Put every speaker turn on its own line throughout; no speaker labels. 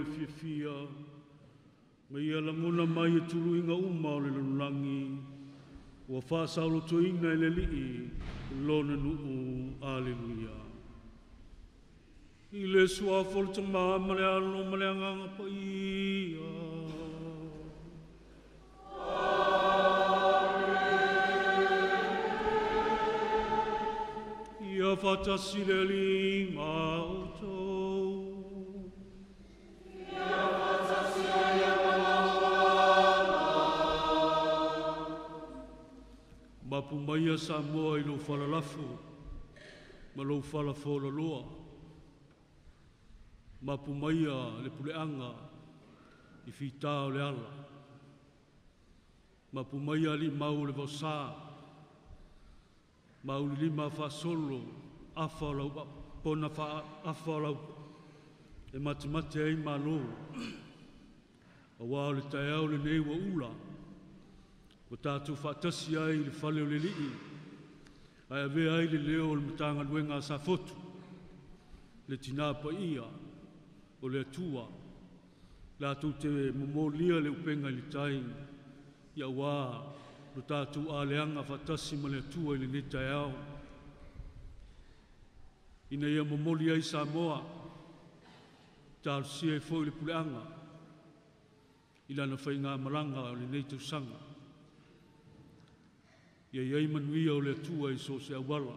le fiafia, ma ia lagona mai e tuluiga uma o le lalolagi, ua faasaolotoina e le Alii lona nuu. Aleluia. I le suafa o le Tamā ma le Alo ma le Agaga Paia. Ia faatasi le Alii ma outou.
Ia faatasi ai ma lau agaga.
Mapu maia Samoa i lou falalafo ma lou falafolaloa. Mapu maia le puleaga i fitā o le ala. Mapu maia alii mau o le vaosā. Maulilima faasolo afa o lau pona afa o lau e matemate ai malo. Auā o le taeao lenei ua ula, ua tatou faatasi ai i le fale o le Alii, ae avea ai le leo o le Matagaluega a Safotu, le tinā paia o le Atua, latou te momolia le upega i le tai, ia auā lo tatou aleaga faatasi ma le Atua i lenei taeao. Ina ia momoli ai Samoa, talosia ai foi le puleaga i lana faigamalaga o lenei tausaga. Ia i ai manuia o le Atua i so o se auala,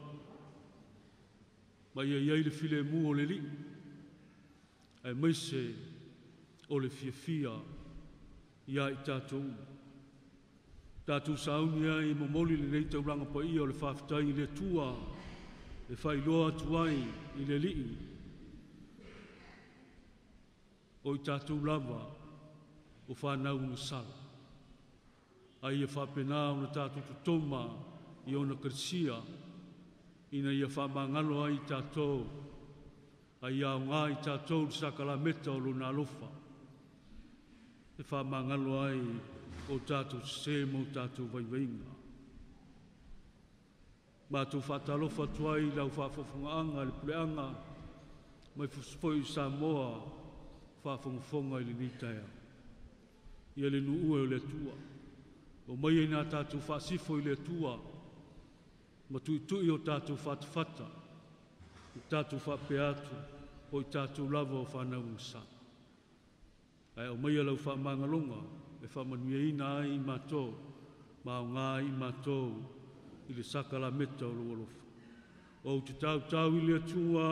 ma ia i ai le filemu o le Alii, aemaise o le fiafia ia i tatou uma. Tatou sauni ai momoli lenei taulaga paia o le faafetai i le Atua e faailoa atu ai i le Alii o i tatou lava o fanau gasala. A ia faapena ona tatou totoma i ona kalesia ina ia faamagalo ai i tatou, a ia aoga i tatou le sakalameta o lona alofa, e faamagalo ai o tatou sesē ma o tatou vaivaiga. Matou faatalofa atu ai i lau faafofogaaga le puleaga mai foi i Samoa faafogafoga i lenei taeao. Ia le nuu e o le Atua, o mai ai nā tatou faasifo i le Atua, ma tuitui o tatou fatafata, o tatou faapea atu, o i tatou lava o fanau gasa. Ae o mai lau faamagaloga e faamanuiaina ai i matou, ma aoga ai i matou i le sakalameta o lou alofa. Ou te tautau i le Atua,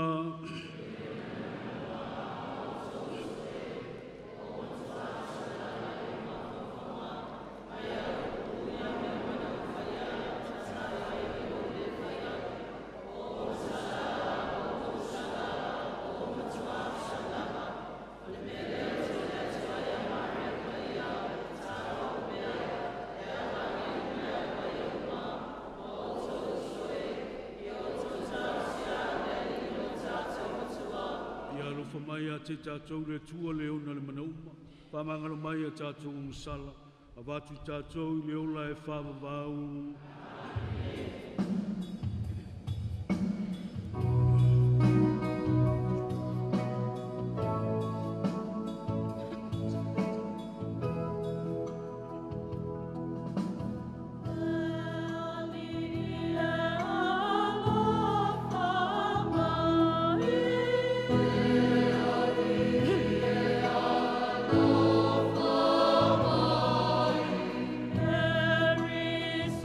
mai a te tātou le Atua le ona le manauma, whamangalo mai a tātou umusala, a vatu tātou i le ola e whavavau.
There is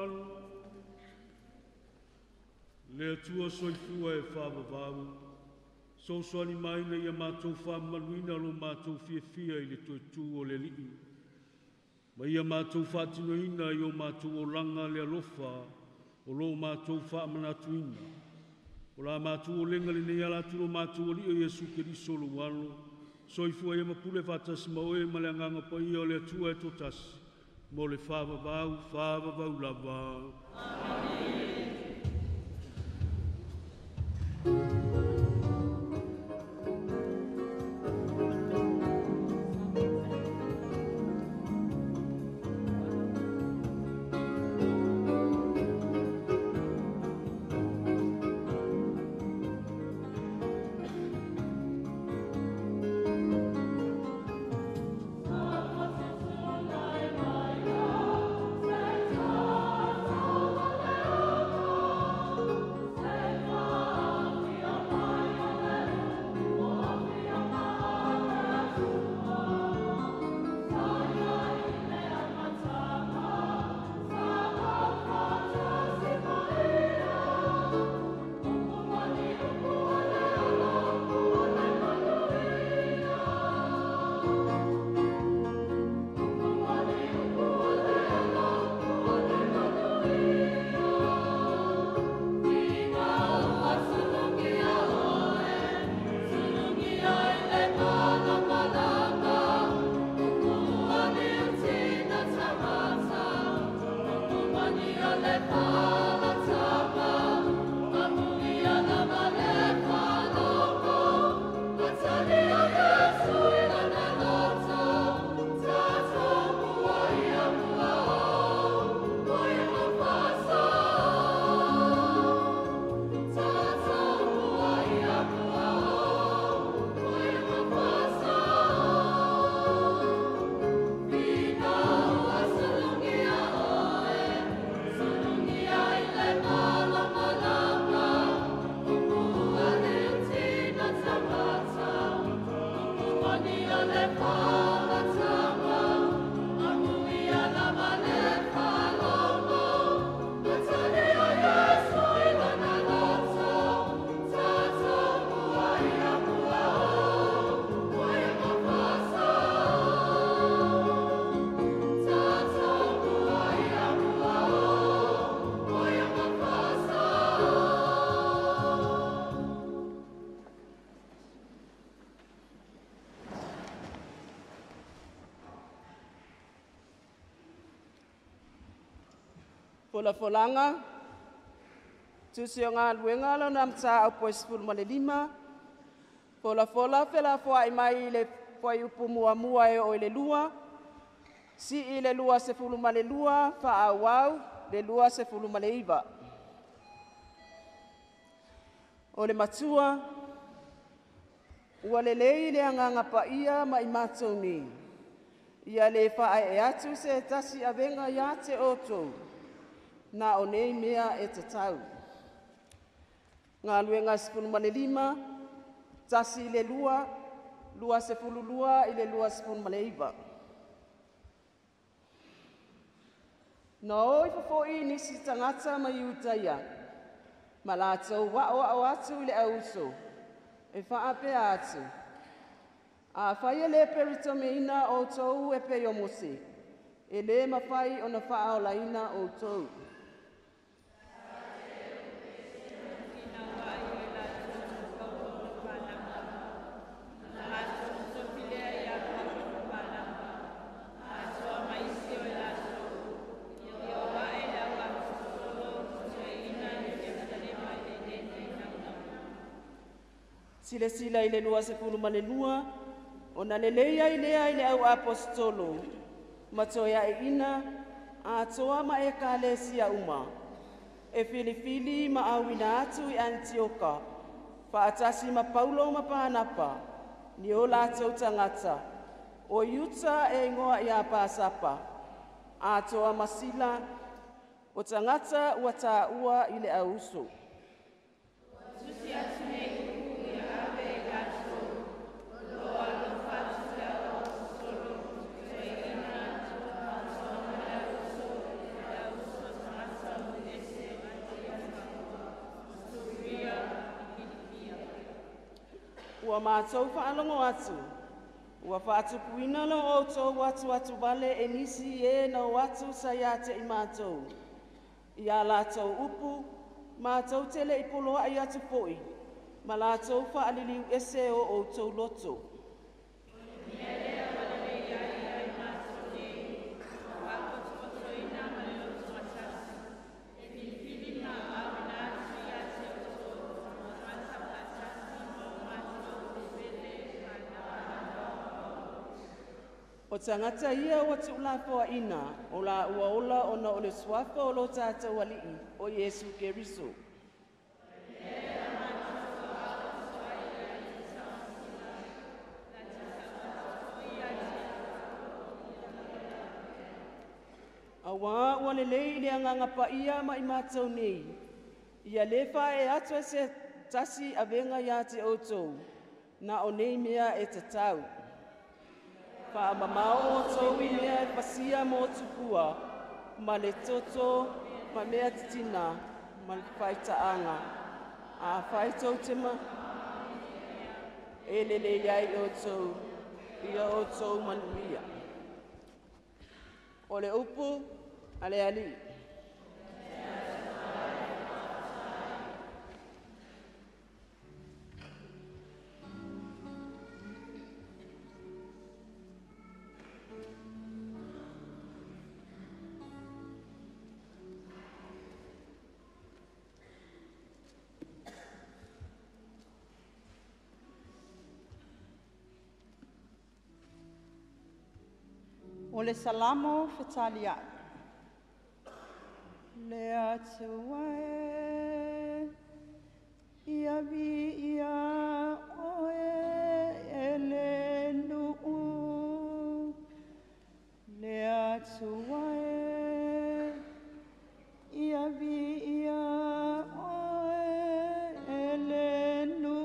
mamalu. Le Atua soifua e faavavau, sosoani mai ina ia matou faamamaluina lo matou fiafia i le toe tu o le Alii, ma ia matou faatinoina i o matou olaga le alofa o lo matou faamanatuina. O la matou olega lenei ala atu lo matou Alii o Iesu Keriso lou Alo, soifua ia ma pule faatasi ma oe ma le Agaga Paia o le Atua e toatasi, mo le faavavau, faavavau lava.
Amene.
Folafolaga, tusi o galuega lona mataupu e 15, folafola felafoai mai i le fuaiupu 1 e oo i le 2, sii le 22, faaauau le 29. O le matua, ua lelei le agaga paia ma i matou nei, ia le faaee atu se tasi avega ia te outou, na o nei mea e tatau. Galuega 15, 1 i le 2, 22 i le 29. Na o ifo foi nisi tagata mai Iutaia, ma latou aoao atu i le auuso, e faapea atu, afai e le pelitomeina outou e pei o Mose, e le mafai ona faaolaina outou. Silasila i le 22, ona lelei ai lea i le au aposetolo, ma toe aeina atoa ma ekalesia uma, e filifili ma auina atu i Anitioka, faatasi ma Paulo ma Panapa, ni o latou tagata, o Iuta e igoa ia Pasapa, atoa ma Sila, o tagata ua taua i le auuso. Ua mātou faalogo atu, ua faatupuina lo outou atu atu vale e nisi e na o atu sa ia te i mātou. Ia lātou upu, mātou te le i poloai atu foi, ma lātou faaliliu ese o outou loto. O tangata ia ua tuulafoaina o la ua ola ona o le suafa o lo tātou alii o Iesu Keriso. Auā ua lelei le agaga paia ma i mātou nei. Ia le fae atu e se tasi avega ia te outou, na o nei mea e tatau. Faamamao outou i mea e pasia mo tupua, ma le toto, ma mea titina, ma le faitaaga. A fai tou te ma, e lelei ai outou, ia outou manuia. O le upu a le Alii.
O le Salamo fetaliai. Le Atua e, ia viia oe e le nuu. Le Atua e, ia viia oe e le nuu.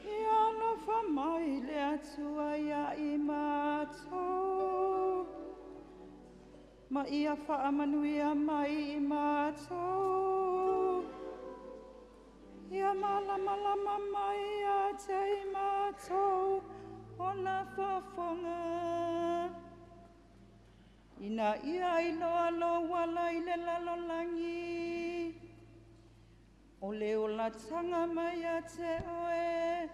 Ia alofa mai le Atua ia i mātou, ma ia faamanuia mai i mātou. Ia malamalama mai ia te i mātou o na fofoga. Ina ia iloa lo wala i le lalolagi, o le olatanga mai a te oe,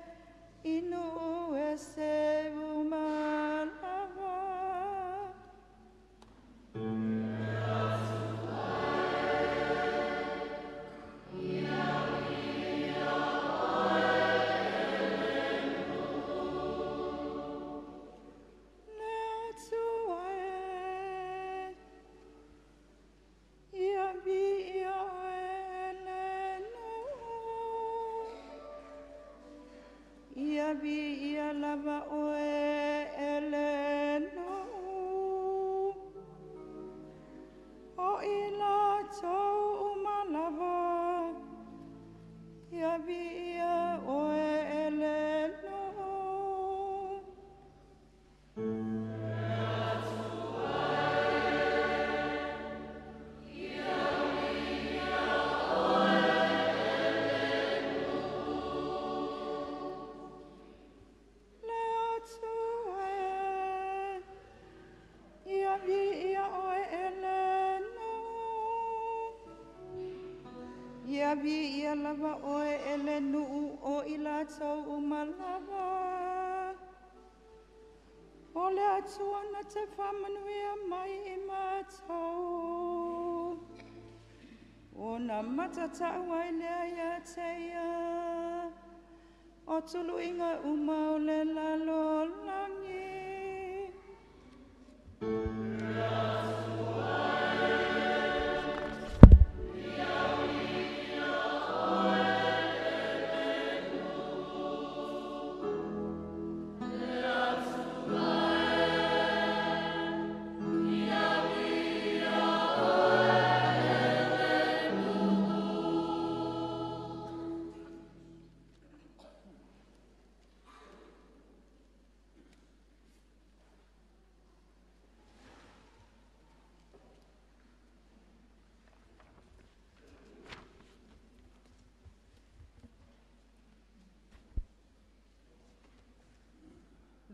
inu e se umalawa. Le Atua e, ia viia oe e le nuu. Ia viia lava oe e le nuu. O i latou uma lava, ia viia oe e le nuu. Le Atua e, ia viia oe e le nuu. Ia viia lava oe e le nuu o i latou uma lava. O le Atua na te faamanuia mai i mātou. O na matatau ai lea ia te ia, o tuluiga uma o le lalolagi.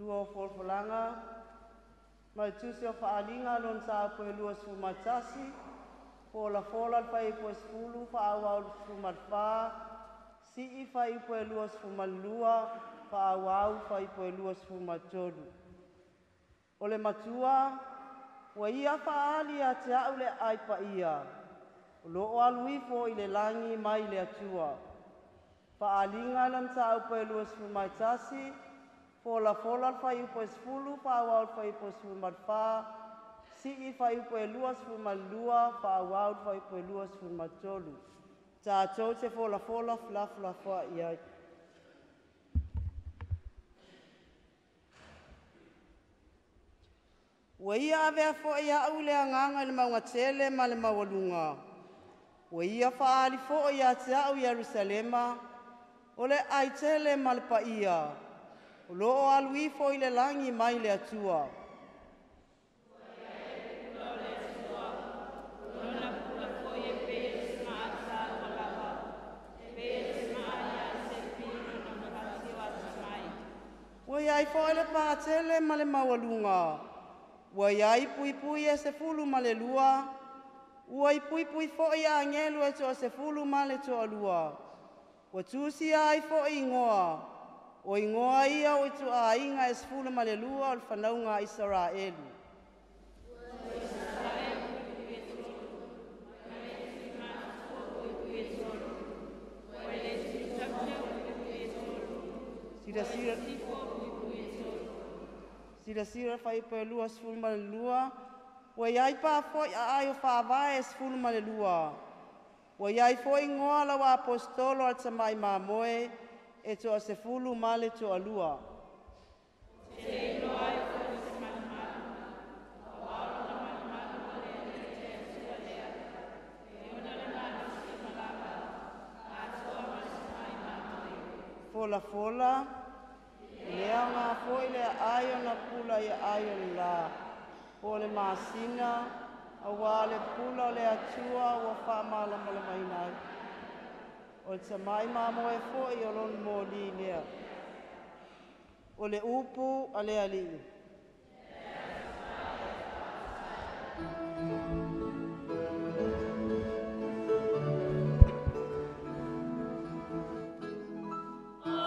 Lua o folafolaga ma le tusi o Faaaliga lona mataupu e 21, folafola le fuaiupu e 10, faaauau le 14, sii fuaiupu e 22, faaauau fuaiupu e 23. O le matua, ua ia faaali ia te a'u le aai paia, o loo alu ifo i le lagi mai le Atua. Faaaliga le mataupu e 21, folafola le fuaiupu e 10, faaauau le fuaiupu e 14, sii fuaiupu e 22, faaauau le fuaiupu e 23. Tatou te folafola felafolafoai ai. Ua ia avea foi a'u i le agaga i le mauga tele ma le maualuga. Ua ia faaali foi ia te a'u Ierusalema, o le aai tele ma le paia, o loo alu ifo i le lagi mai le Atua. Ua iai foi le patele ma le maualuga, ua iai puipui e 12, ua ipuipui foi agelu e toasefulu ma le toalua. Ua tusia ai foi igoa, o igoa ia o ituaiga e 12 o le fanauga a Isaraelu. Silasila Silasila fuaiupu e 22, ua iai pa foi aai o faavae e 12. Ua iai foi igoa lau aposetolo a le tamai mamoe e toasefulu ma le toalua. Folafola, le aoga foi le aai o na pula i aai o le lā, po o le masina, auā le pula o le Atua ua faamalamalamaina ai. O le tamai mamoe foi o lona moli lea. O le upu a le Alii.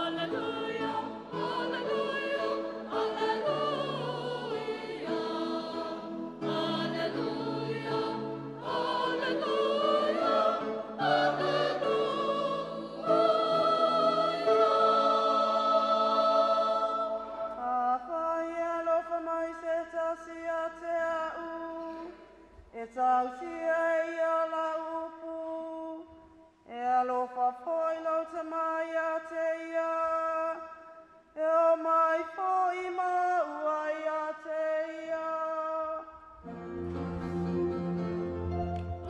Alleluia, alleluia, alleluia. Alleluia, alleluia, alleluia.
Afai e alofa mai se tasi ia te a'u, e tausia e ia lau upu, e alofa foi lou Tama ia te ia, e o mai foi maua ia te ia.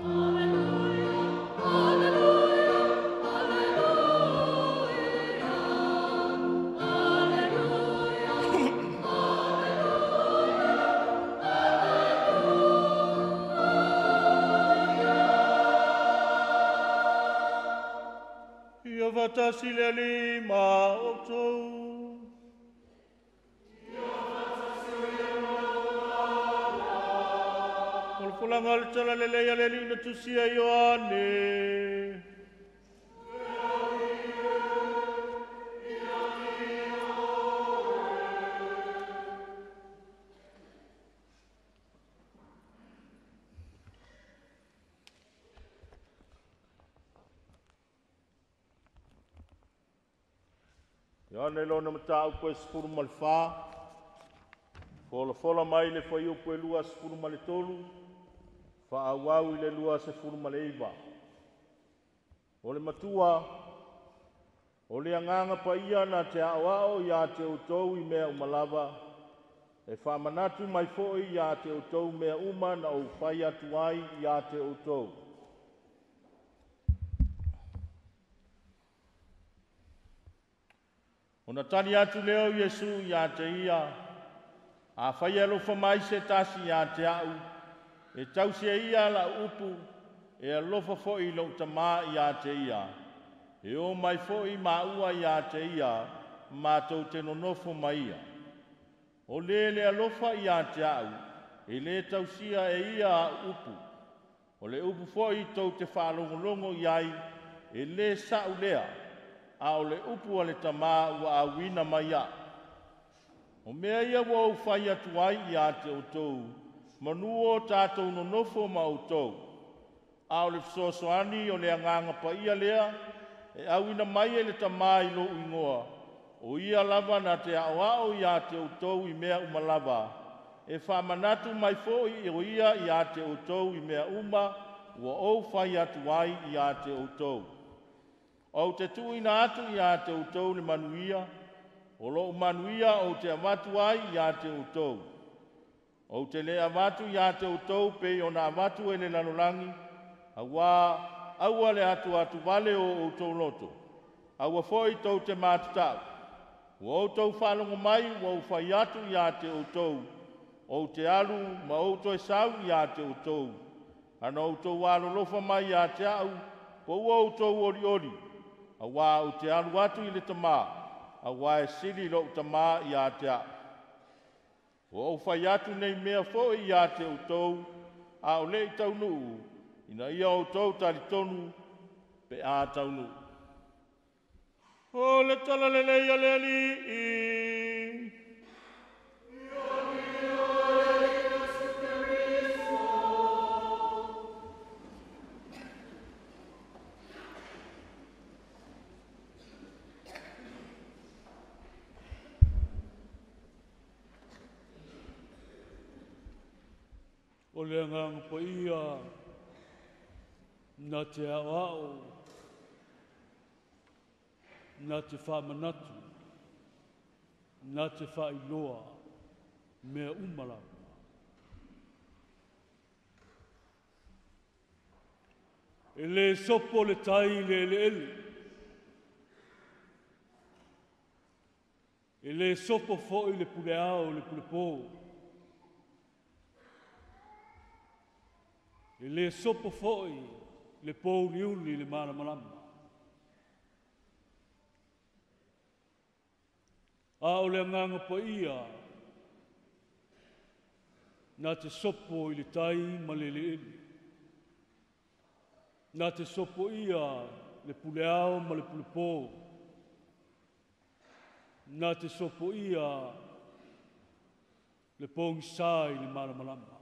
Alleluia, alleluia, alleluia. Alleluia,
Ia faatasi le Alii ma outou. Folafolaga o le Tala Lelei a le Alii na tusia e Ioane. Ioane lona mataupu e 14, folafola mai le fuaiupu e 23, faaauau i le 29. O le matua, o le agaga paia na te aoao ia te outou i mea uma lava, e faamanatu mai foi ia te outou mea uma na ou fai atu ai ia te outou. Ona tali atu lea o Iesu ia te ia, afai e alofa mai se tasi ia te a'u, e tausi e ia lau upu, e alofa foi lou Tama ia te ia, e o mai foi maua ia te ia, matou te nonofo ma ia.
O le le alofa ia te a'u, e lē tausia e ia a'u upu. O le upu fo'i tou te faalogologo i ai, e lē sa'u lea, a o le upu a le Tamā ua auina mai a'u. O mea ia ua ou fai atu ai iā te outou, manū o tatou nonofo ma outou. A o le fesoasoani o le Agaga Paia lea, e auina mai e le Tamā i lo'u igoa, o ia lava na te a'oa'o iā te outou i mea uma lava, e faamanatu mai fo'i o ia iā te outou i mea uma ua ou fai atu ai iā te outou. Ou te tuuina atu iā te outou le manuia, o lo'u manuia ou te avatu ai iā te outou. Ou te lē avatu iā te outou pei ona avatu e le lalolagi, auā aua le atuatuvale o outou loto, aua fo'i tou te matata'u. Ua outou faalogo mai ua ou fai atu iā te outou, ou te alu ma ou toe sau iā te outou. Ana outou alolofa mai iā te a'u, po ua outou olioli, auā ou te alu atu i le Tamā, auā e sili lo'u Tamā iā te a'u. Ua ou fai atu nei mea fo'i iā te outou, a o le'i taunuu, ina ia outou talitonu pe a taunuu. O le tala lelei a le Alii.
O le agaga paia na te a'oa'o, na te faamanatu, na te faailoa mea uma lava. E lē sopo le tai i le eleele, e lē sopo fo'i le puleao i le pulepō, e lē sopo fo'i le pouliuli i le malamalama. A o le agaga paia na te sopo i le tai ma le eleele, na te sopo ia le puleao ma le pulepō, na te sopo ia le pogisā i le malamalama.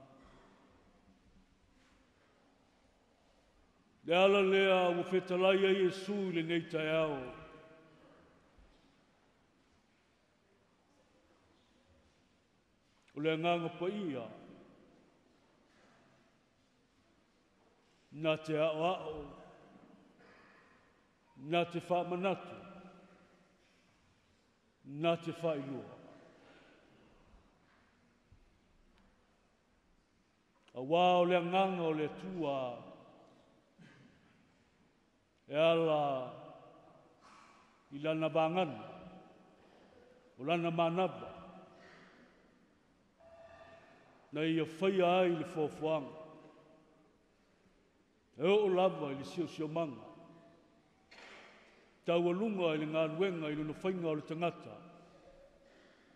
Le ala lea ua fetalai ai Iesu i lenei taeao, o le agaga paia na te a'oa'o, na te faamanatu, na te faailoa. Auā o le agaga o le Atua e ala i lana vagana, o lana manava, na ia faia ai le foafoaga, e oo lava i le siosiomaga, taualuga i le galuega i lona faiga o le tagata,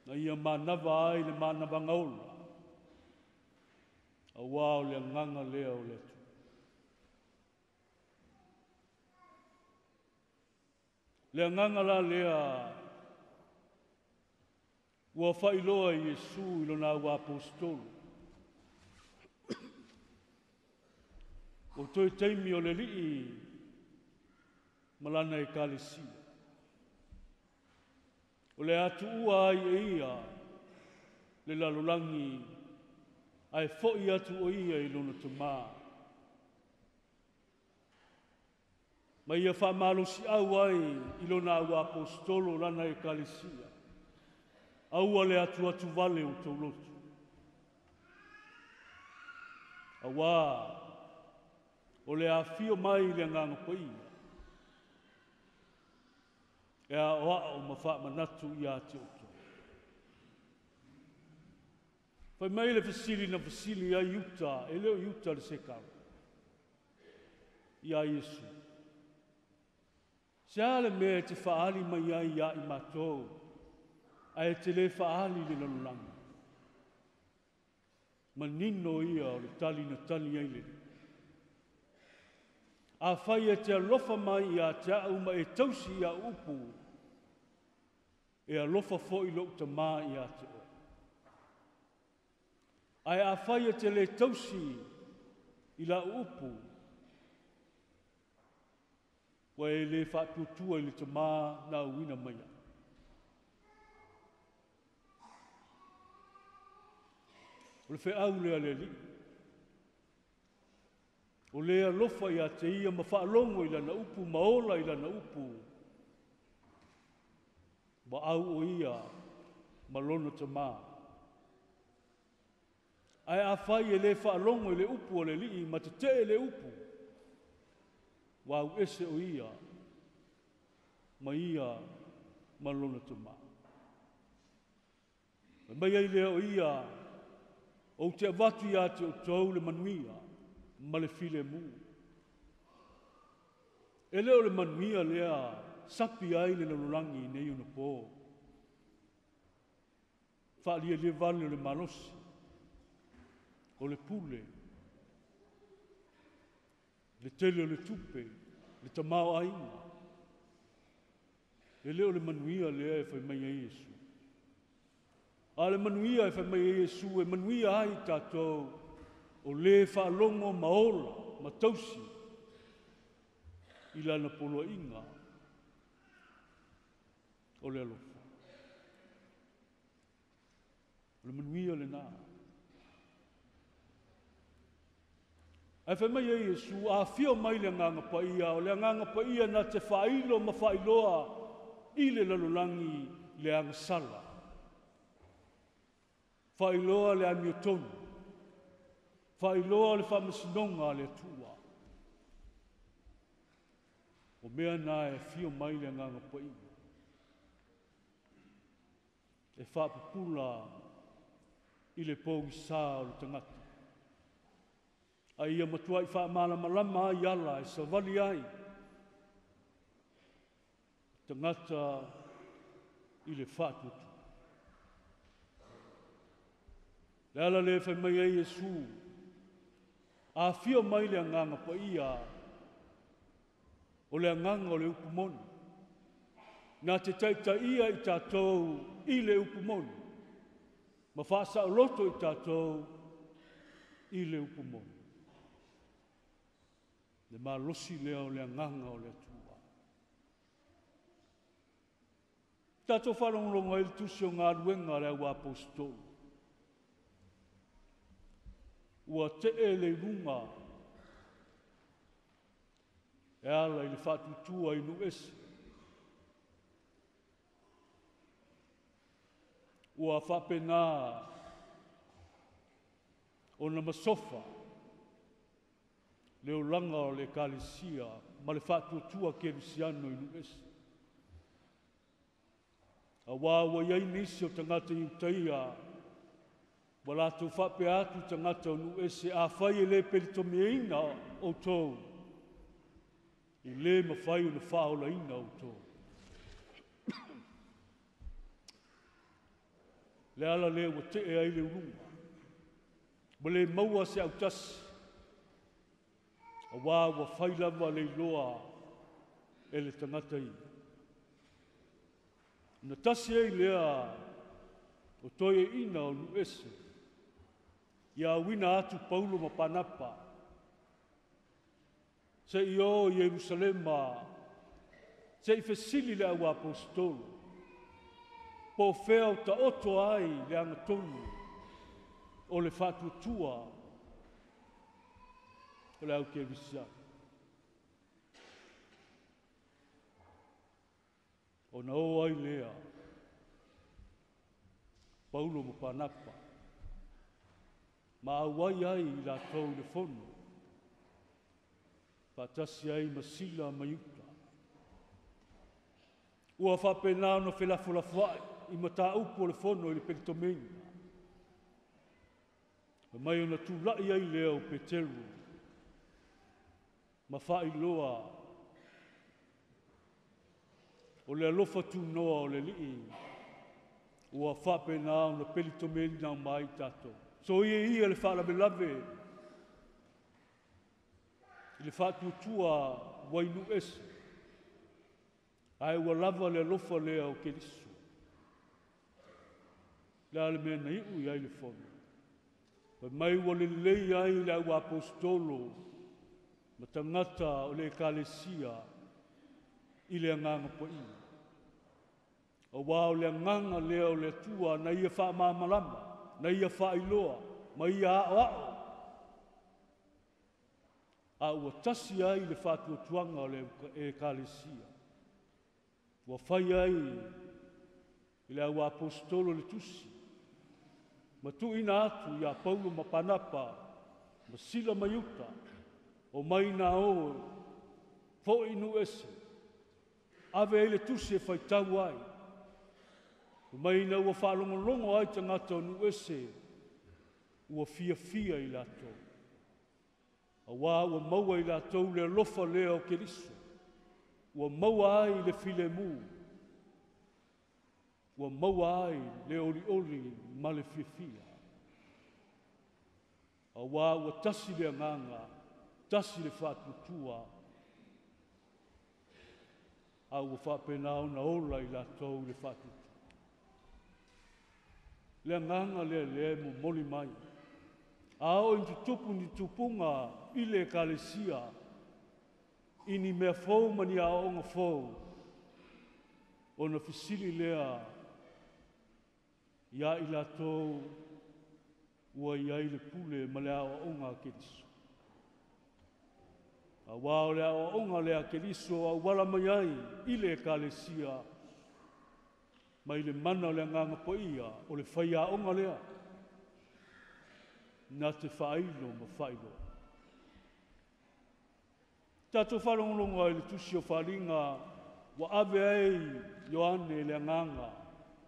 na ia manava ai le manavaga ola, auā o le agaga lea o le Atua. Le agaga la lea ua faailoa e Iesu i lona auaposetolo. O toe taimi o le Alii ma lana ekalesia. O le atuua ai e ia le lalolagi, ae fo'i atu o ia i lona Tamā. Ma ia faamalosi'au ai i lona auaposetolo lana ekalesia. Aua le atuatuvale o tou loto. Auā o le afio mai le agaga paia, e a'oa'o ma faamanatu iā te outou. Fai mai le fesili na fesili ai Iuta, e le o Iuta le sekau, iā Iesu. Se a le mea e te faali mai ai iā i matou, ae te lē faali le lalolagi. Manino ia o le tali na tali ai le Alii. Afai e te alofa mai ia te au ma e tausi i au upu, e alofa foi lou Tamā ia te oe. Ae afai e te le tausi i lau upu, ua e le faatuatua i le Tamā na auina mai ai. O le feau lea a le Alii, o le alofa ia te ia ma faalogo i lana upu ma ola i lana upu, ua au o ia ma lona Tamā. Ae afai e le faalogo i le upu a le Alii ma tetee le upu, ua au ese o ia ma ia ma lona Tamā. Fai mai ai lea o ia, ou te avatu ia te outou le manuia ma le filemu. E le o le manuia lea sapi ai le lalolagi nei ona po. Faalielie vale o le malosi, o le pule, le tele o le tupe, le tamaoaiga. E le o le manuia lea e fai mai ai Iesu. A o le manuia e fai mai ai Iesu e manuia ai tatou o le faalogo ma ola ma tausi i lana poloaiga o le alofa. O le manuia lena. Ae fai mai ai Iesu, a afio mai le Agaga Paia, o le Agaga Paia na te faailo ma faailoa i le lalolagi le agasala. Faailoa le amiotonu, faailoa le faamasinoga a le Atua. O mea na e afio mai le Agaga Paia e faapupula i le pogisa o le tagata. A ia matuai faamalamalama ai ala e savali ai tagata i le faatuatua. Le ala lea e fai mai ai Iesu, a afio mai le Agaga Paia, o le agaga o le upu moni, na te taitaia i tatou i le upu moni, ma faasaoloto i tatou i le upu moni. Le malosi lea o le agaga o le Atua. Tatou faalogologo ai le tusi o galuega a le au aposetolo. Ua tee le iluga e ala i le faatuatua i nuu ese. Ua faapena ona masofa le olaga o le Ekalesia ma le faatuatua kerisiano i nuu ese. Auā ua i ai nisi o tagata Iutaia ua latou faapea atu i tagata o nuu ese, afai e le peletomiaina outou, e le mafai ona faaolaina outou. Le ala lea ua tee ai le uluga, ua le maua se autasi, auā ua fai lava le iloa e le tagata ia. Ona tasi ai lea o toeaiina o nuu ese, ia auina atu Paulo ma Panapa, se i o i Ierusalema, se i fesili le au aposetolo, po o fea o taoto ai le agatonu o le faatuatua o le au kerisiano. Ona o ai lea Paulo ma Panapa, ma auai ai i latou i le fono, faatasi ai ma Sila ma Iuta. Ua faapena ona felafolafoai i mataupu o le fono i le peletomiaina. Fai mai ona tulai ai lea o Peteru ma faailoa o le alofa tunoa o le Alii ua faapena ona peletomiaina mai tatou. Soia ia le faalavelave i le faatuatua ua i nuu ese, ae ua lava le alofa lea o Keriso. Le a le mea na iu i ai le fono. Fai mai ua lelei ai le au aposetolo ma tagata o le ekalesia i le agaga paia. Auā o le agaga lea o le Atua na ia faamalamalama, na ia faailoa, ma ia aoao, a ua tasi ai le faatuatuaga o le ekalesia. Ua fai ai i le au aposetolo le tusi, ma tuuina atu ia Paulo ma Panapa, ma Sila ma Iuta, o mai na o foi nuu ese, ave ai le tusi e faitau ai. Mai ina ua faalogologo ai tagata o nuu ese, ua fiafia i latou. Auā ua maua i latou le alofa lea o Keriso, ua maua ai le filemu, ua maua ai le olioli ma le fiafia. Auā ua tasi le agaga, tasi le faatuatua, a ua faapena ona ola i latou le faatuatua. Le agaga lea lea e momoli mai. A oo ina tutupu ni tupuga i le ekalesia, i ni mea fou ma ni aoaoga fou, ona fesili lea ia i latou ua i ai le pule ma le aoaoga a Keriso. Auā o le aoaoga lea a Keriso auala mai ai i le ekalesia, mai le mana o le agaga paia o le faiaoga lea, na te faailo ma faailoa. Tatou faalogologo ai i le tusi o Faaaliga ua ave ai Ioane le agaga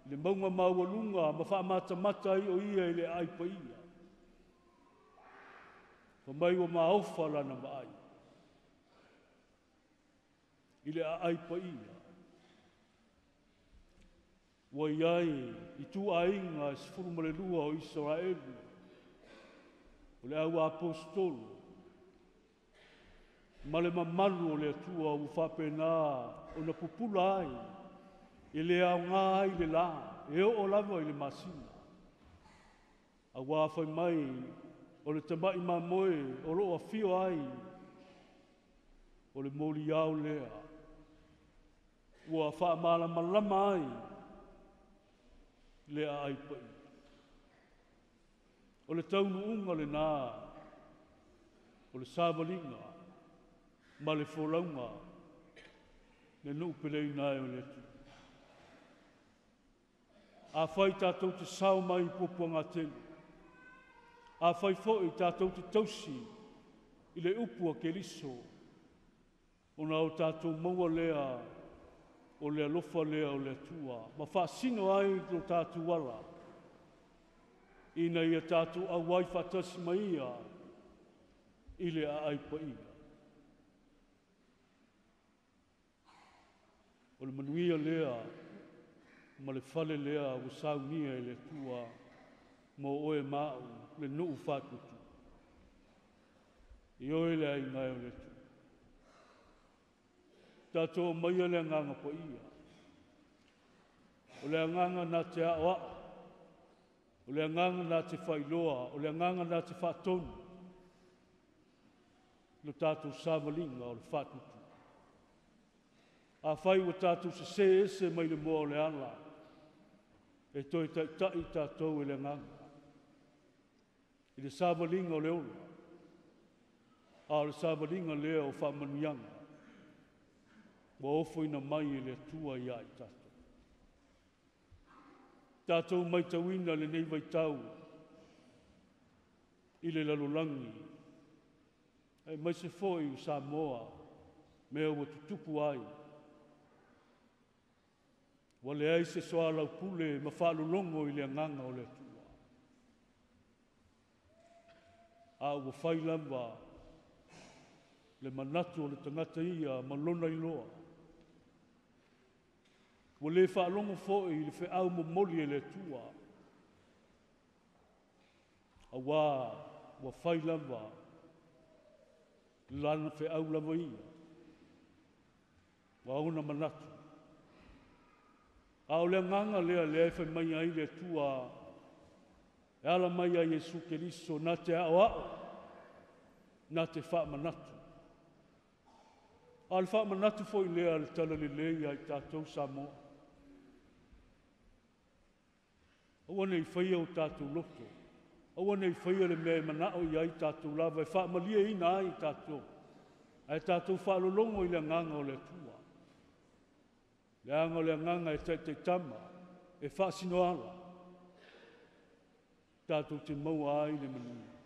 i le mauga maualuga ma faamatamata ai o ia i le aai paia. Fai mai ua maofa lana vaai i le aai paia. Ua i ai ituaiga e 12 o Isaraelu, o le au aposetolo, ma le mamalu o le Atua ua faapena ona pupula ai, e le aoga ai le lā, e oo lava i le masina. Auā fai mai o le tama'i mamoe o loo afio ai, o le moliao lea, ua faamalamalama ai le aai paia. O le taunuuga lenā o le savaliga ma le folauga le nuu peleina ai o le Atua. Afai tatou te sao mai i puapuagatele, afai foi tatou te tausi i le upu a Keriso, ona o tatou maua lea o le alofa lea o le Atua, ma faasino ai lo tatou ala, ina ia tatou auai faatasi ma ia i le aai paia. O le manuia lea ma le fale lea ua saunia e le Atua mo oe ma au le nuu faatuatua. I oe le aiga e o le Atua. Tatou aumaia le agaga paia. O le agaga na te aoao, o le agaga na te faailoa, o le agaga na te faatonu lo tatou savaliga o le faatuatua. Afai ua tatou sesē ese mai le moa o le ala, e toe taitai tatou e le agaga i le savaliga o le ola, a o le savaliga lea o faamanuiaga ua ofoina mai e le Atua ia i tatou. Tatou maitauina lenei vaitau i le lalolagi, aemaise foi o Samoa, mea ua tutupu ai. Ua leai se soalaupule ma faalologo i le agaga o le Atua. A ua fai lava le manatu o le tagata ia ma lona iloa. Ua le faalogo foi i le feau momoli e le Atua. Auā ua fai lava lana feau lava ia, ma ona manatu. A o le agaga lea lea e fai mai ai le Atua e ala mai ia Iesu Keriso na te aoao, na te faamanatu. A o le faamanatu foi lea le talalelei ia i tatou Samoa. Aua ne i faia o tatou loto, aua ne i faia le mea e manao i ai tatou lava, e faamalieina ai tatou, ae tatou faalologo i le agaga o le Atua. Leaga o le agaga e taitaitama, e faasinoala, tatou te maua ai le manuia.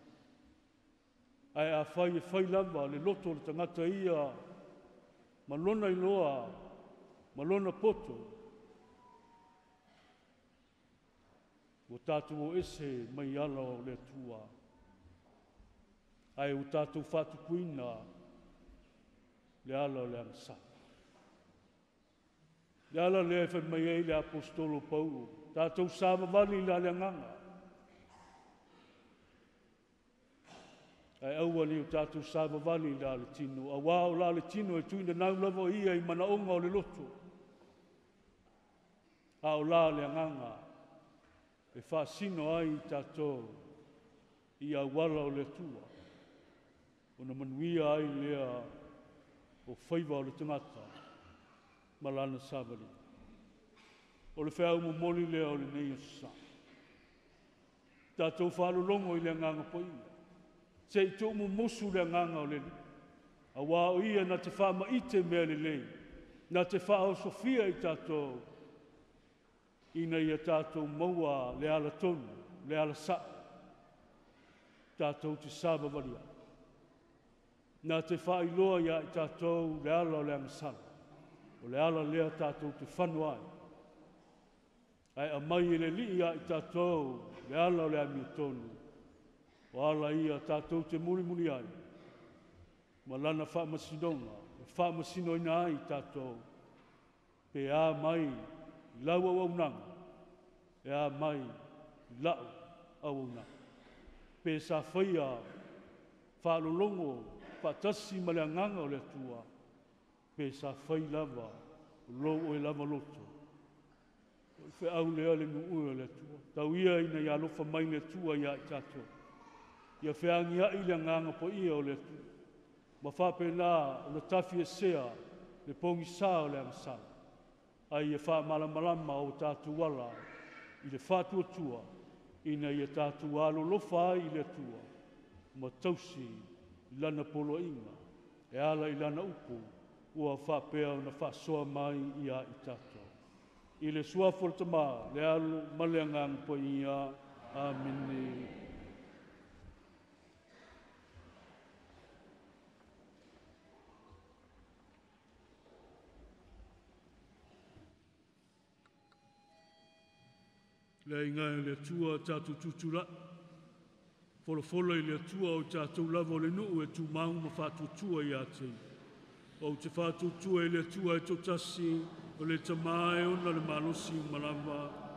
Ae afai e fai lava le loto o le tagata ia ma lona iloa, ma lona poto, ua tatou o ese mai ala o le Atua, ae ua tatou faatupuina le ala o le agasala. Le ala lea e fai mai ai le Aposetolo Paulo, tatou savavali i la le agaga, ae aua ne i o tatou savavali i la le tino, auā o la le tino e tuinanau lava ia i manaoga o le loto, a o la le agaga e faasino ai i tatou i auala o le Atua, ona manuia ai lea o faiva o le tagata ma lana savaliga. O le feau momoli lea o lenei aso sa. Tatou faalologo i le agaga paia, se i tuumumusu le agaga o le Alii, auā o ia na te faamaite mea lelei, na te faaosofia i tatou, ina ia tatou maua le alatonu, le alasao, tatou te savavali ai. Na te faailoa ia i tatou le ala o le agasala, o le ala lea tatou te fano ai. Ae aumai e le Alii ia i tatou le ala o le amiotonu, o ala ia tatou te mulimuli ai, ma lana faamasinoga e faamasinoina ai tatou, pe a mai i lau auaunaga, e a mai i lau auaunaga. Pe sa faia faalologo faatasi ma le agaga o le Atua, pe sa fai lava o lou oe lava loto. O le feau lea le nuue o le Atua. Tau ia ina ia alofa mai le Atua ia i tatou. Ia feagiai le agaga paia o le Atua. Ma faapena ona tafiesea le pogisa o le agasala. Ai ia faamalamalama o tatou ala i le faatuatua ina ia tatou alolofa ai i le Atua ma tausi i lana poloaiga e ala i lana upu ua faapea ona faasoa mai ia i tatou. I le suafa o le Tama, le Alo ma le Agaga Paia. Amene. Le aiga e le Atua tatou tutulai. Folafola i le Atua o tatou lava o le nuu e tumau ma faatuatua ia te. O te faatuatua i le Atua e totasi, o le Tama e ona le malosi uma lava.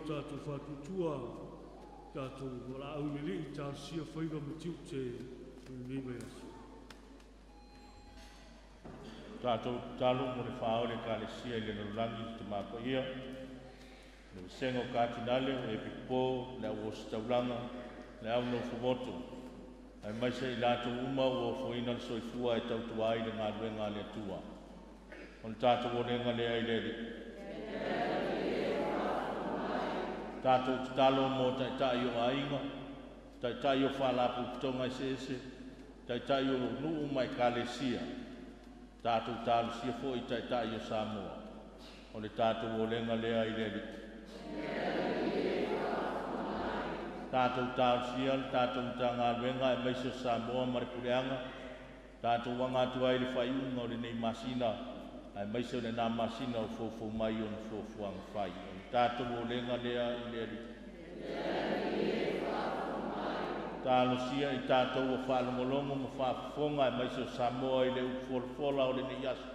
tatou faatuatua, tatou valaau i le Alii, talosia faiva ma tiute o lenei vaiaso.
Tatou tatalo mo le faaoo i le Ekalesia i le lalolagi le Tama Paia, le vasega o Katinale, o Epikopo, le au ositaulaga, le au nofomoto, aemaise i latou uma ua ofoina le soifua e tautua ai le galuega a le Atua. O le tatou olega lea i le Alii. Tatou tatalo mo taitai o aiga, taitai o faalapotopotoga eseese, taitai o nuu ma ekalesia, tatou talosia foi taitai o Samoa. O le tatou olega lea i le Alii. Tatou talosia le tatou Matagaluega aemaise o Samoa ma le Puleaga, tatou aga atu ai le faaiuga o lenei masina, aemaise o lena masina o foufou mai ona fuafuaga fai. O le tatou olega lea i le Alii. Talosia i tatou o faalogologo ma faafofoga aemaise o Samoa i le upu folafola o lenei aso.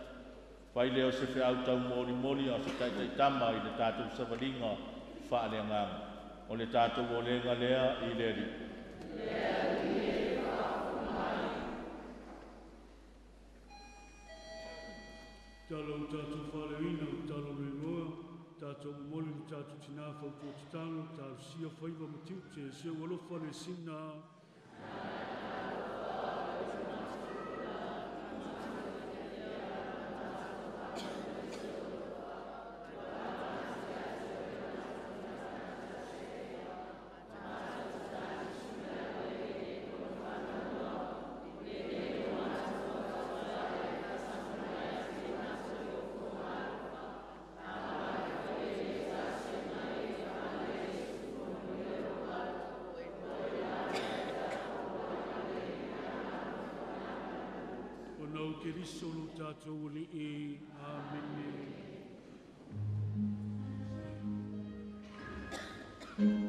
Fai lea o se feau taumolimoli a o se taitaitama i le tatou savaliga faaleagaga. O le tatou olega lea i le Alii.
Talo o tatou faaleoina, talo o le igoa, tatou momoli le tatou tinā fautua tatalo, talosia faiva ma tiute, se ua alofa le sina. Ona o Keriso lo tatou Alii. Amene.
Thank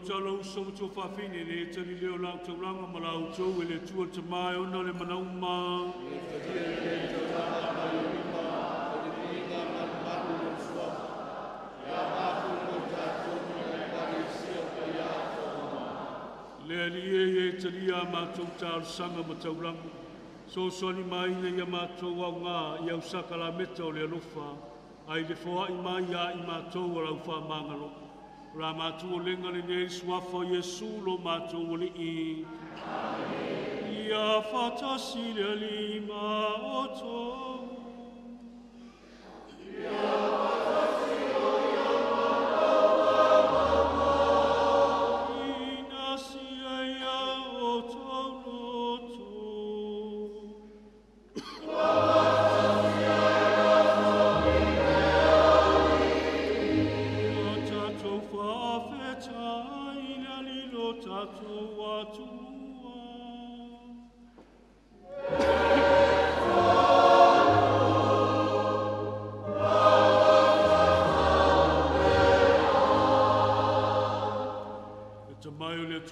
Talo uso ma tuafafine le tali leo lau taulanga ma lau tou e le tua tamae ona le manauma. Le alie e talia mātou talosaga ma taulaga. Sosoani mai ina ia mātou au ngā i au sakalameta o le alofa, ai le foai mai ia i mātou o lau whamangalo. La mātou o lenga le nei suafa o Iesu lo mātou o le i. Ia whatasi le lima o tō. Ia whatasi o ia manawa. Ina sia ia o tō loto.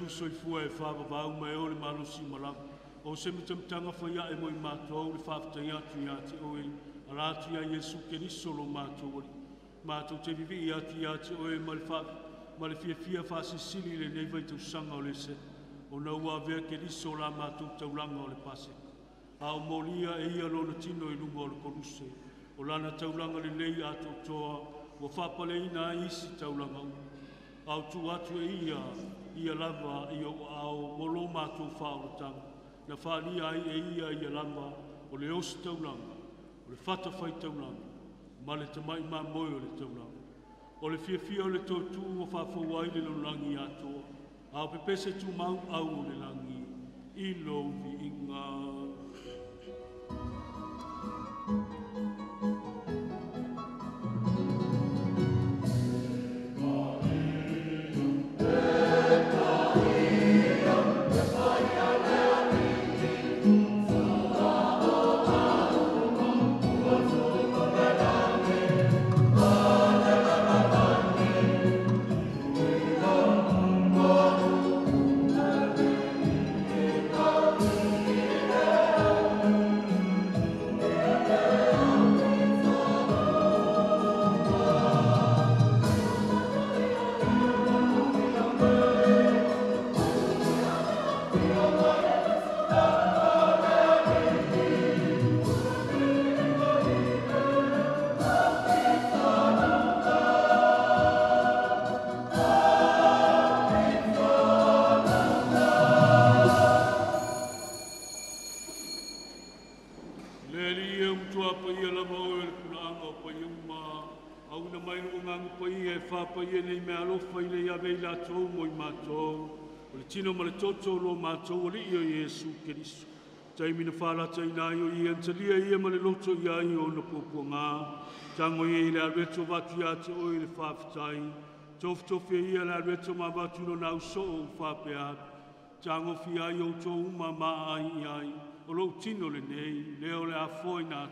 Soifua e whaavavau mai o le malosi malaga. O se matamtanga whaia e moi mātou le whaaftai atu ia te oe. Ala atu ia Iesu Keriso lo mātou ori. Mātou te vivi atu ia te oe ma le fiafia whaasisili le nei vai tausanga o le se. O na ua avea Keriso la mātou taulanga o le paseka. A o molia e ia lona tino i lunga o le koluse. O lana taulanga le lei a totoa. Ua whapaleina ai isi taulanga u. Au tu atu e ia, ia lava i o ao mo lo mātou whaoratanga. Na whaalia ai e ia ia lava o le osi taulanga, o le whatawhai taulanga, ma le tamai mā moe o le taulanga. O le fiafia o le tōtū o whawhau ai le lolangi atoa, a o pepese tū mau au o le langi, i lo viinga. Tino ma le toto lo mātou o li o Iesu Keriso. Taimina whārata i nā i o ia, ntalia ia ma le loto ia i o na pōpua ngā. Tango ia i le areto vatu ia te o i le whawhitai. Tofitofi ia le areto ma vatu no nau so o whapea. Tango fia i o tō uma maa ai i ai. O lo tino le nei, leo le afoe nā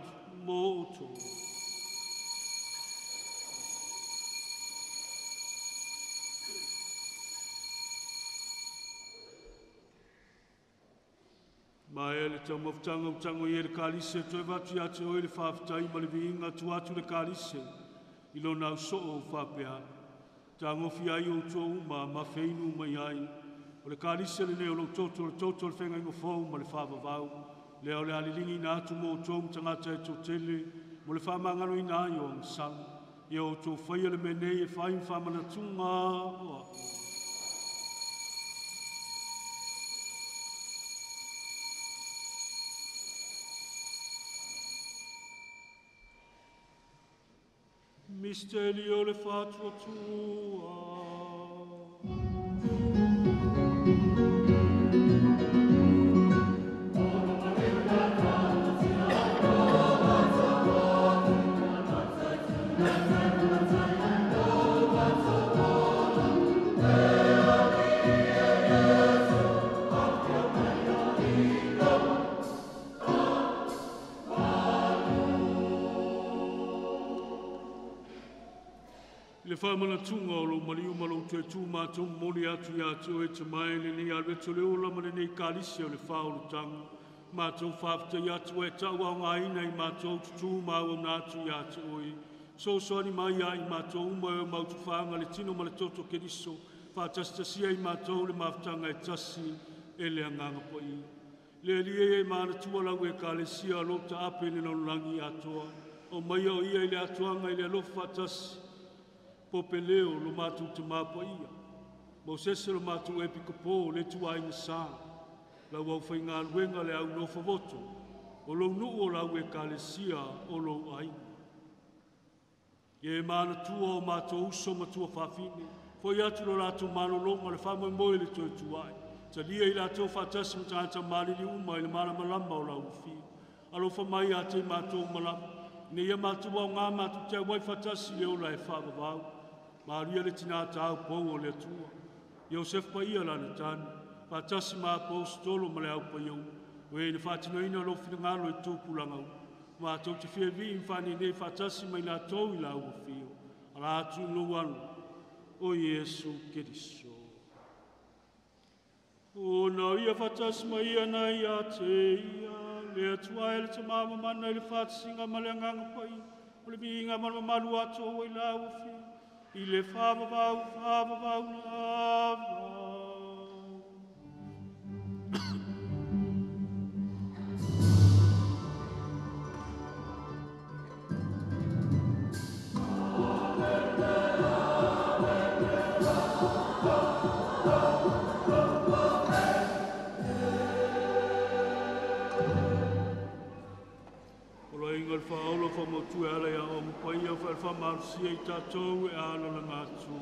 mō o tō. Mai le taumafutaga utago i e le kalise toe vatu ia te oe le faafetai ma le viiga tu atu le kalise i lona ausoo o faapea. Tagofi ai outou uma ma feinu mai ai. O le kalise lenei o lou toto le toto o le fegaiga fou ma le faavavau. Lea o le aliligiina atu mo outou ma tagata e totele mo le faamagaloina ai o agasala. Ia outou faia le mea nei e fai ma faamanatuga o a'u. Misterio le fatua tua. Le Le whamanatuga o lou maliu ma lou toe tu mātou momoli atu ia te oe te mai lenei alu e tole ola ma lenei kalisi o le whaolutaga. Mātou whaafutai atu e tau au ngā i mātou tutu māu na atu ia te oe. Sosoani mai ia i mātou uma e o mautu whaanga le tino ma le toto keriso. Whātasitasia i mātou le mafutanga e tasi e le anganga pai. Le alie e maana tua lau e kalesia lo ta ape le lalolagi atoa. O mai o ia i le atoanga i le alofa faatasi. Pope leo lo mātou te māpa ia. Mosese lo mātou epikopo le tuainga sā. Lau au whainga aluenga le au nofo voto. O lou nuu o lau e kalesia o lou aiga. Ia e maana tua o mātou uso matua whawhine. Foi atu lo lātou malolonga le whamoemoe le toe tuai. Talia i lātou whātasi matata malili uma i le malamalama o lau ufia. Alofa mai a te mātou malama. Ne ia mātou au ngā mātou te wai whātasi le ola e whaavavau. Maria le tina tāu pau o le atua. Iosef pa ia lana tani. Whātasi mā apostolo ma le au pa iau. Oe na whātinoina lo whingalo i tūpulanga u. Mātou te whia vi mwhani nei whātasi mai lātou i lau whio. Ala atu lo anu o Iesu Keriso. O nau ia whātasi mai ana ia te ia. Le atua e le te mama mana i le whātasinga ma le anganga pai. O le viinga ma le mamalu atu o i lau whio. I le whaavavau, whaavavau lava. Whaola whamotu e ala ia o mpaia wha marusia i tātou e ala la ngātu.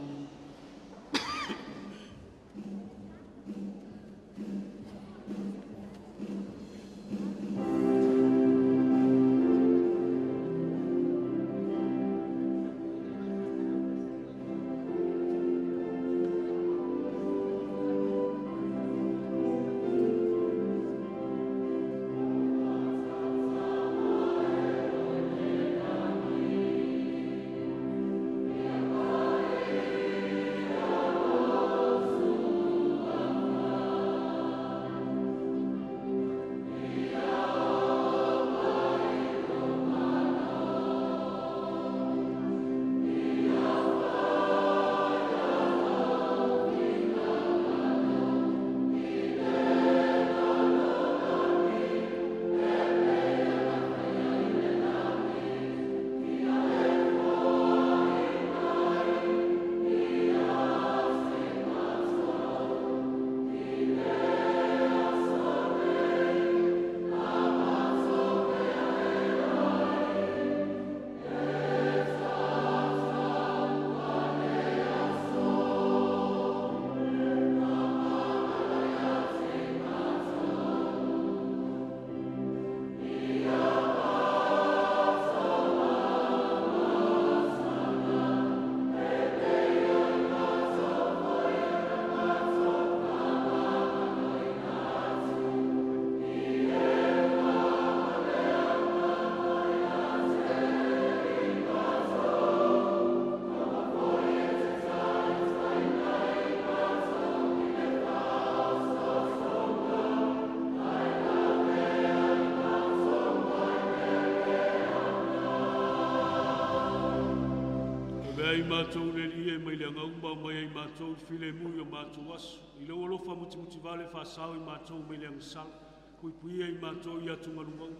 Ai mātou le lie mai le angauma mai ai mātou file mui o mātou aso. I lau alofa mutimuti vale whasau i mātou mai le angasala. Kui puia i mātou i atu ngalungau.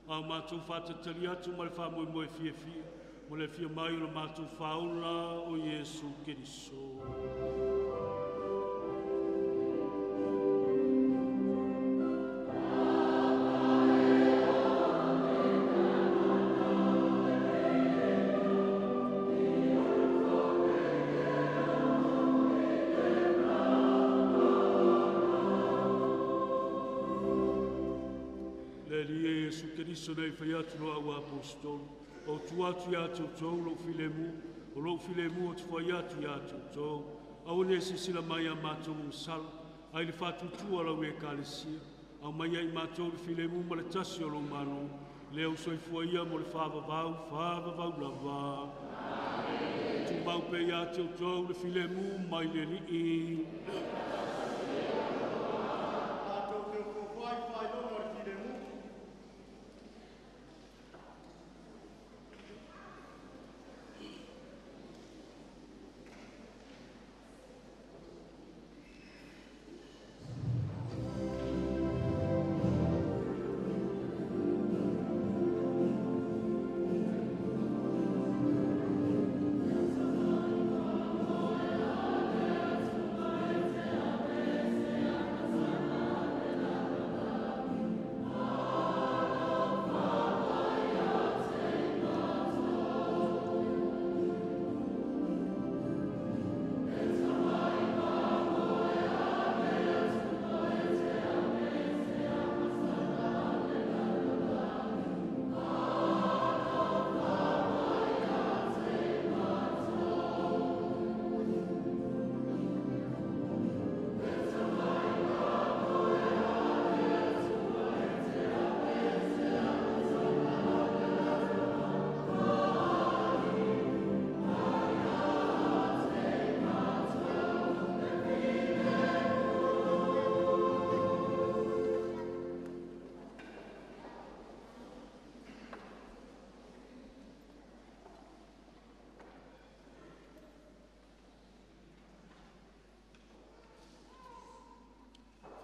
A mātou whātatali atu ma le whāmoe moe fia fia. Mo le fia mai o le mātou whaola o Iesu Keriso. Keriso nei whai atu no au apostolo. O tu atu ia tautou lou filemu, o lou filemu o te whai atu ia tautou. Au ne sisila mai a mātou msala, ai le whātutua lau e kalesia. Au mai ai mātou le filemu ma le tasi o lou mano, le au soifua ia mo le whaavavau, whaavavau lava. Amen. Tu Mau pe ia te outou le filemu mai le Alii.
Tatou te ofo ai faailoga o le filemu.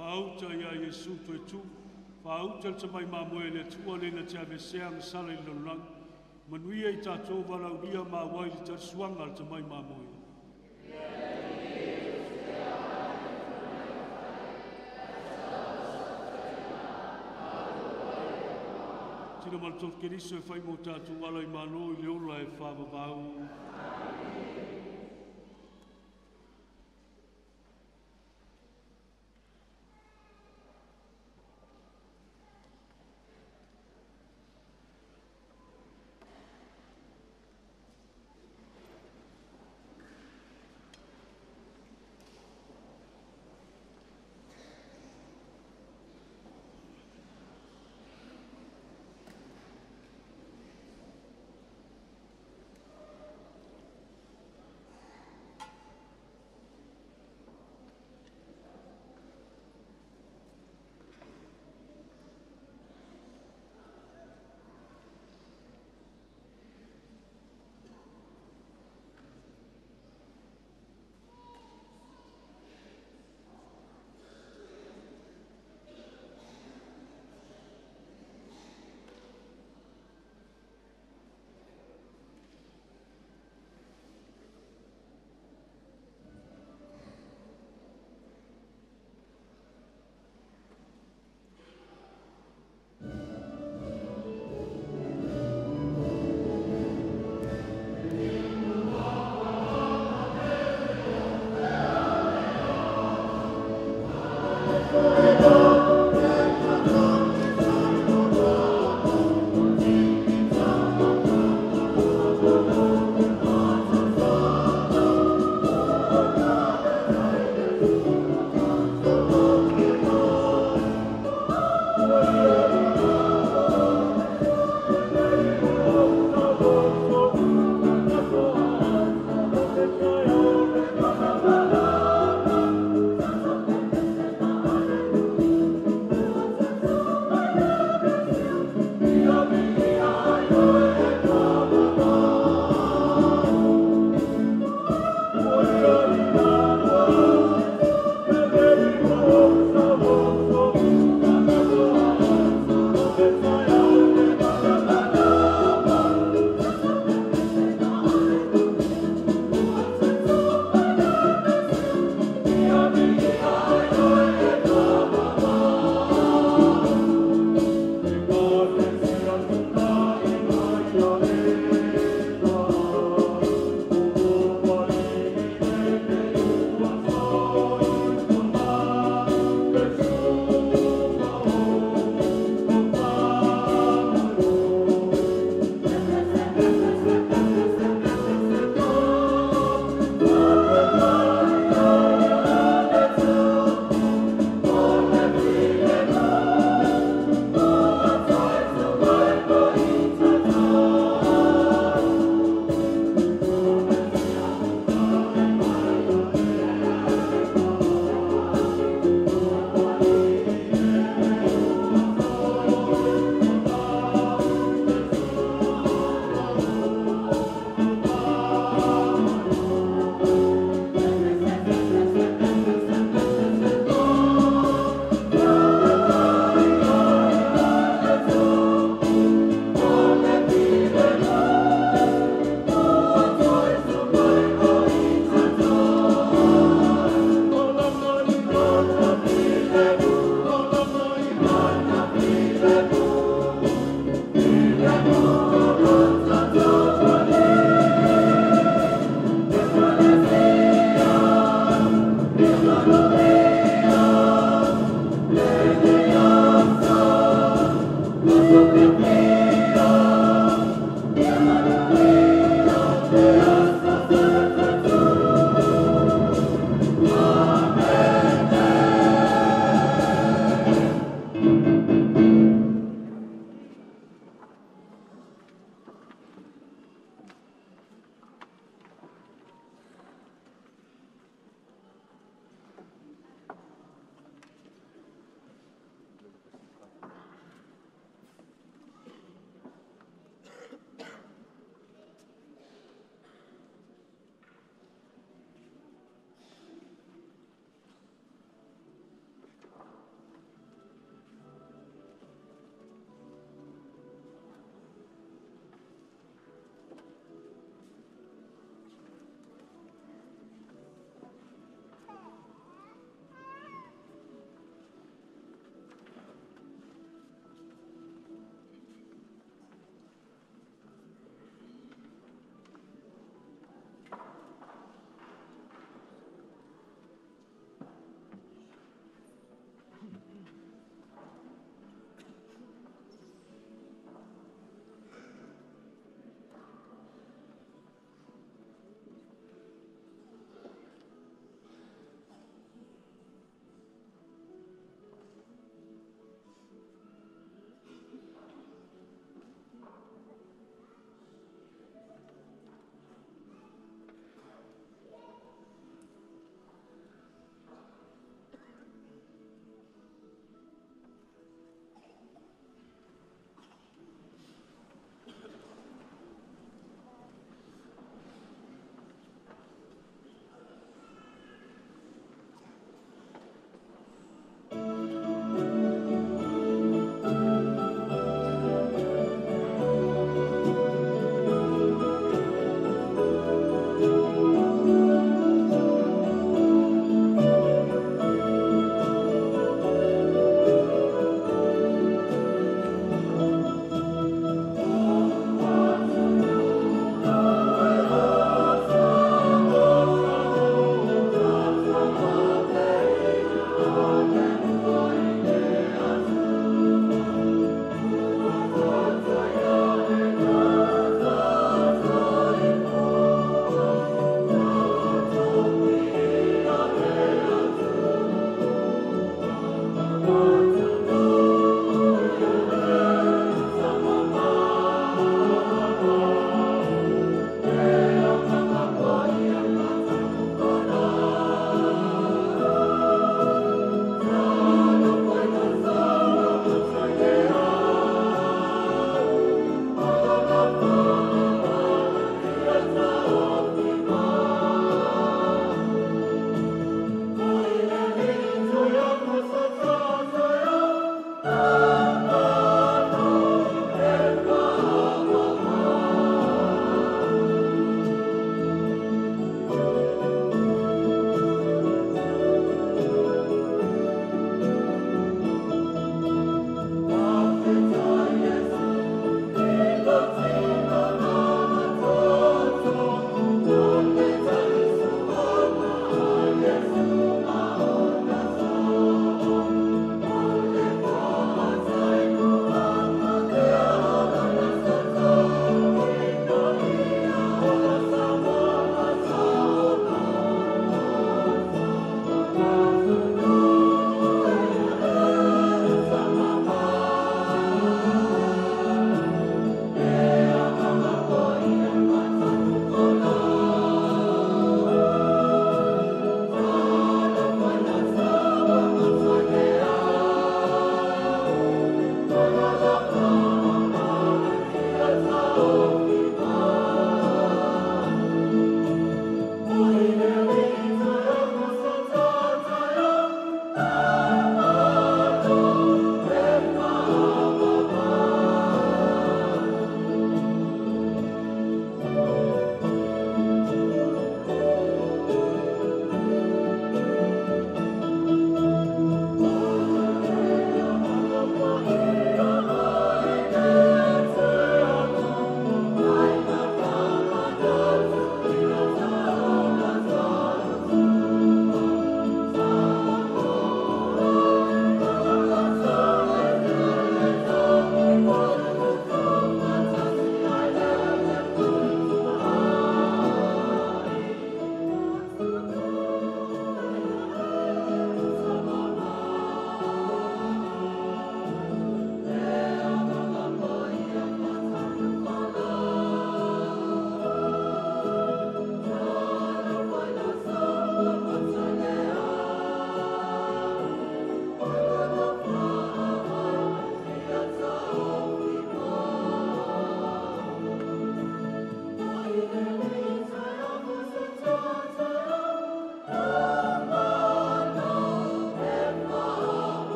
Faauta ia Iesu toe tu, faauta le tamai mamoe le Atua le na te avesea ma sala i le lalolagi. Manuia i tatou valaulia ma auai le talisuaga a le tamai mamoe. Tino ma le tolu Keriso e fai mo tatou ala i malo i le ola e whaavavau.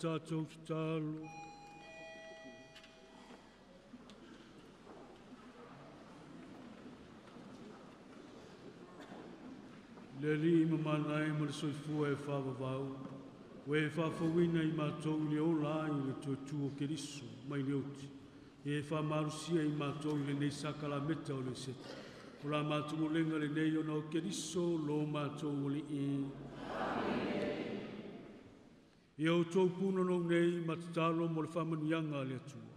Tatou tatalo. Le Alii ma manae ma le soifua e whaavavau, ua e faafouina i matou i le ola ai le toe o Keriso mai le oti, e faamalusia i matou i lenei sakalameta o le seta. O la matou olega lenei ona o Keriso lo matou Alii. Ia outou punonou nei ma tatalo mo le faamanuiaga a le Atua.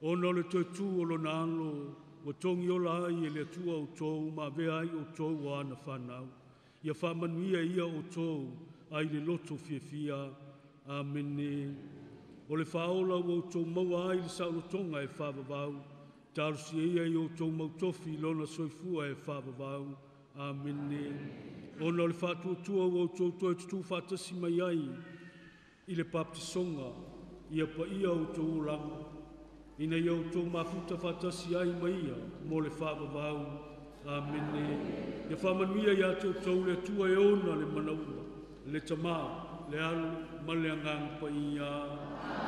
Ona o le toe tu o lona alo, ua togi ola ai e le Atua outou ma avea ai outou o ana whanau. Ia faamanuia ia outou ai le loto fiafia. Amene. O le whaola ua outou maua ai le saolotoga e whaavavau. Talosia ia i outou mautofi i lona soifua e whaavavau. Amene. Ona o le whaatuatua ua outou toe tutu whaatasi mai ai i le baptisoga, ia paia outou olaga, ina ia outou mafuta faatasi ai ma ia mo le faavavau. Amene. Ia faamanuia ia te outou le Atua e ona le manaua, le Tamā, le Alo ma le Agaga Paia.